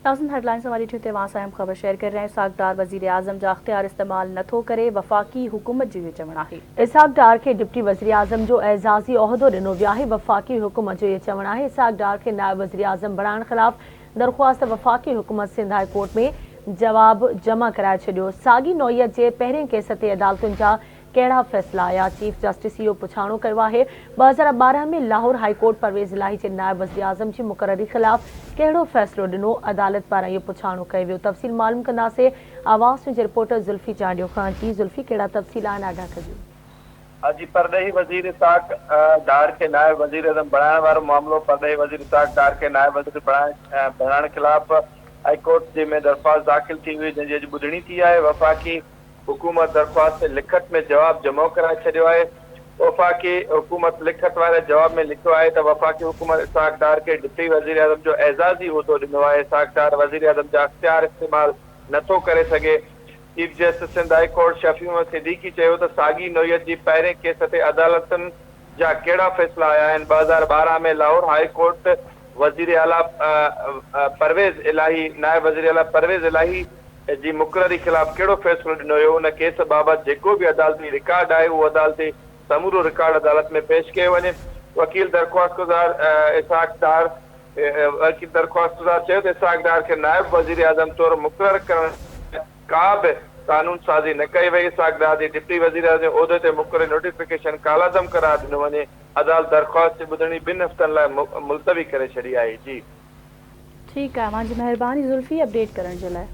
ناظرين هيڊلائنز اوهان ڏٺيون ته اوهان سان اهم خبر شيئر ڪري رهيا آهيون اسحاق ڊار وزيراعظم جا اختيار استعمال نه ٿو ڪري وفاقي حڪومت جو اهو چوڻ آهي. اسحاق ڊار کي ڊپٽي وزيراعظم جو اعزازي عهدو ڏنو ويو آهي وفاقي حڪومت جو اهو چوڻ آهي اسحاق ڊار کي نائب وزيراعظم بڻائڻ خلاف درخواست وفاقي حڪومت سنڌ هاء ڪورٽ ۾ جواب جمع ڪرائي ڇڏيو ساڳي نوعيت جي پهرين ڪيس تي عدالتن جا ڪهڙا فيصلا آيا؟ چيف جسٽس اهو پڇاڻو ڪيو آهي. 2012 ۾ لاهور هائي ڪورٽ پرويز الاهي جي نائب وزيراعظم جي مقرري خلاف ڪهڙو فيصلو ڏنو؟ عدالت پاران اهو پڇاڻو ڪيو ويو. تفصيل معلوم ڪنداسين آواز نيوز جي رپورٽر زلفي چانڊيو کان. جي زلفي ڪهڙا تفصيل آهن آگاهه ڪجو. جي پرڏيهي وزير اسحاق ڊار کي نائب وزيراعظم بڻائڻ وارو معاملو پرڏيهي وزير اسحاق ڊار کي نائب وزير بڻائڻ خلاف هائي ڪورٽ جي ۾ درخواست داخل ٿي هئي جنهن جي اڄ ٻڌڻي ٿي آهي وفاقي حڪومت درخواست تي لکت ۾ جواب جمع ڪرائي ڇڏيو آهي. وفاقي حڪومت لکت واري جواب ۾ لکيو آهي ته وفاقي حڪومت اسحاق ڊار کي ڊپٽي وزيراعظم جو اعزازي عهدو ڏنو آهي، اسحاق ڊار وزيراعظم جا اختيار استعمال نه ٿو ڪري سگهي. Chief justice Sindh high court Shafi Muhammad Siddiqui چيو ته ساڳي نوعيت جي پهرين ڪيس تي عدالتن جا ڪهڙا فيصلا آيا آهن، 2012 ۾ لاهور هاء ڪورٽ وزيراعليٰ پرويز الاهي نائب وزيراعليٰ پرويز الاهي جي مقرري خلاف ڪهڙو فيصلو ڏنو ويو، ان ڪيس بابت جيڪو به عدالتي رڪارڊ آهي اهو عدالتي سمورو رڪارڊ عدالت ۾ پيش ڪيو وڃي. وڪيل درخواستگذار اسحاق ڊار وڪيل درخواستگذار چيو ته اسحاق ڊار کي نائب وزيراعظم طور مقرر ڪرڻ لاء ڪا به قانون سازي نه ڪئي وئي، اسحاق ڊار جي ڊپٽي وزيراعظم جي عهدي تي مقرري نوٽيفڪيشن ڪالعدم قرار ڏنو وڃي، عدالت درخواست جي ٻڌڻي ٻن هفتن لاء ملتوي ڪري ڇڏي آهي. جي. ٺيڪ آهي اوهان جي مهرباني زلفي اپڊيٽ ڪرڻ جي لاء.